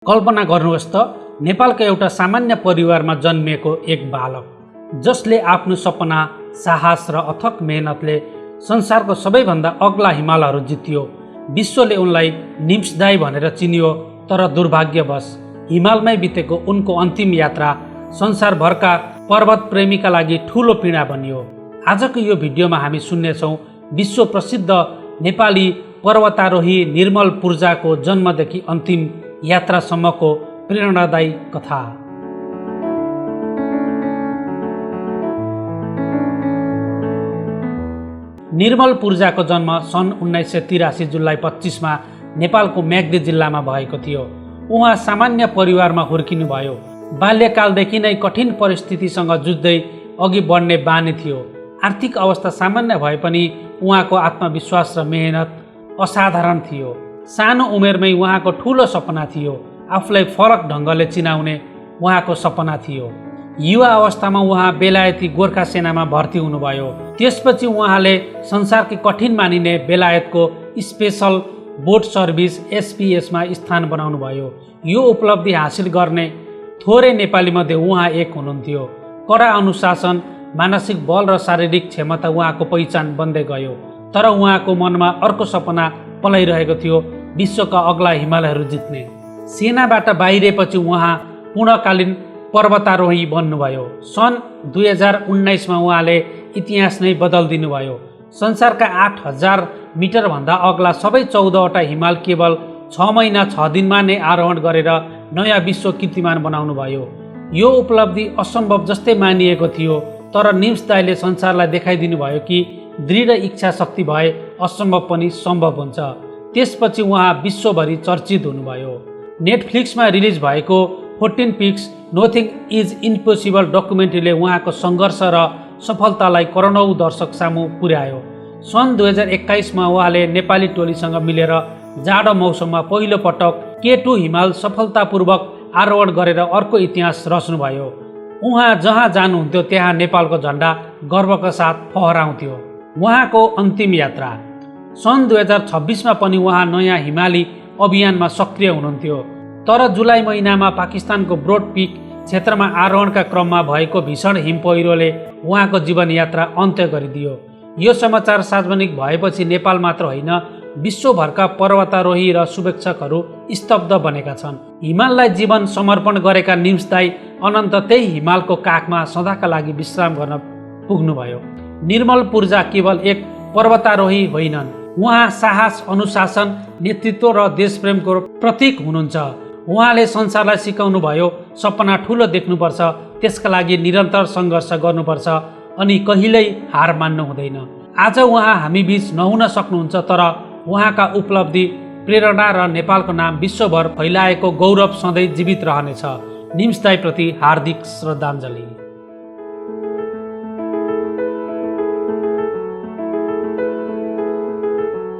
कल्पना गर्नुहोस् त, नेपालको एउटा सामान्य परिवारमा जन्मिएको एक बालक जसले आफ्नो सपना, साहस र अथक मेहनतले संसारको सबैभन्दा अग्ला हिमालहरू जित्यो। विश्वले उनलाई निम्स दाई भनेर चिनियो, तर दुर्भाग्यवश हिमालमै बितेको उनको अन्तिम यात्रा संसारभरका पर्वत प्रेमीका लागि ठूलो पीडा बनियो। आजको यो भिडियोमा हामी सुन्नेछौँ विश्व प्रसिद्ध नेपाली पर्वतारोही निर्मल पूर्जाको जन्मदेखि अन्तिम यात्रासम्मको प्रेरणादायी कथा। निर्मल पूर्जाको जन्म सन् 1983 जुलाई 25 नेपालको म्याग्दी जिल्लामा भएको थियो। उहाँ सामान्य परिवारमा हुर्किनुभयो। बाल्यकालदेखि नै कठिन परिस्थितिसँग जुझ्दै अघि बढ्ने बानी थियो। आर्थिक अवस्था सामान्य भए पनि उहाँको आत्मविश्वास र मेहनत असाधारण थियो। सानो उमेरमै उहाँको ठूलो सपना थियो। आफूलाई फरक ढङ्गले चिनाउने उहाँको सपना थियो। युवा अवस्थामा उहाँ बेलायती गोर्खा सेनामा भर्ती हुनुभयो। त्यसपछि उहाँले संसारकै कठिन मानिने बेलायतको स्पेसल बोट सर्भिस SPS मा स्थान बनाउनुभयो। यो उपलब्धि हासिल गर्ने थोरै नेपाली मध्ये उहाँ एक हुनुहुन्थ्यो। कडा अनुशासन, मानसिक बल र शारीरिक क्षमता उहाँको पहिचान बन्दै गयो। तर उहाँको मनमा अर्को सपना पलाइरहेको थियो, विश्वका अग्ला हिमालयहरू जित्ने। सेनाबाट बाहिरेपछि उहाँ पूर्णकालीन पर्वतारोही बन्नुभयो। सन् 2019 उहाँले इतिहास नै बदलिदिनुभयो। संसारका 8000 मिटरभन्दा अग्ला सबै 14वटा हिमाल केवल 6 महिना 6 दिनमा नै आरोहण गरेर नयाँ विश्व कीर्तिमान बनाउनुभयो। यो उपलब्धि असम्भव जस्तै मानिएको थियो, तर निम्स दाईले संसारलाई देखाइदिनु भयो कि दृढ इच्छा शक्ति भए असम्भव पनि सम्भव हुन्छ। त्यसपछि उहाँ विश्वभरि चर्चित हुनुभयो। नेटफ्लिक्समा रिलिज भएको 14 पिक्स नथिङ इज इम्पोसिबल डकुमेन्ट्रीले उहाँको सङ्घर्ष र सफलतालाई करोडौँ दर्शक सामु पुर्यायो। सन् 2021 उहाँले नेपाली टोलीसँग मिलेर जाडो मौसममा पहिलो पटक K2 हिमाल सफलतापूर्वक आरोहण गरेर अर्को इतिहास रच्नुभयो। उहाँ जहाँ जानुहुन्थ्यो त्यहाँ नेपालको झन्डा गर्वका साथ फहराउँथ्यो। उहाँको अन्तिम यात्रा सन् 2026 पनि उहाँ नयाँ हिमाली अभियानमा सक्रिय हुनुहुन्थ्यो। तर जुलाई महिनामा पाकिस्तानको ब्रोड पिक क्षेत्रमा आरोहणका क्रममा भएको भीषण हिम पहिरोले उहाँको जीवन यात्रा अन्त्य गरिदियो। यो समाचार सार्वजनिक भएपछि नेपाल मात्र होइन, विश्वभरका पर्वतारोही र शुभेच्छकहरू स्तब्ध बनेका छन्। हिमाललाई जीवन समर्पण गरेका निम्स दाई अनन्त त्यही हिमालको काखमा सदाका लागि विश्राम गर्न पुग्नुभयो। निर्मल पूर्जा केवल एक पर्वतारोही होइनन्, उहाँ साहस, अनुशासन, नेतृत्व र देशप्रेमको प्रतीक हुनुहुन्छ। उहाँले संसारलाई सिकाउनु भयो, सपना ठुलो देख्नुपर्छ, त्यसका लागि निरन्तर सङ्घर्ष गर्नुपर्छ अनि कहिल्यै हार मान्नु हुँदैन। आज उहाँ हामी बीच नहुन सक्नुहुन्छ, तर उहाँका उपलब्धि, प्रेरणा र नेपालको नाम विश्वभर फैलाएको गौरव सधैँ जीवित रहनेछ। निम्स दाईप्रति हार्दिक श्रद्धाञ्जली।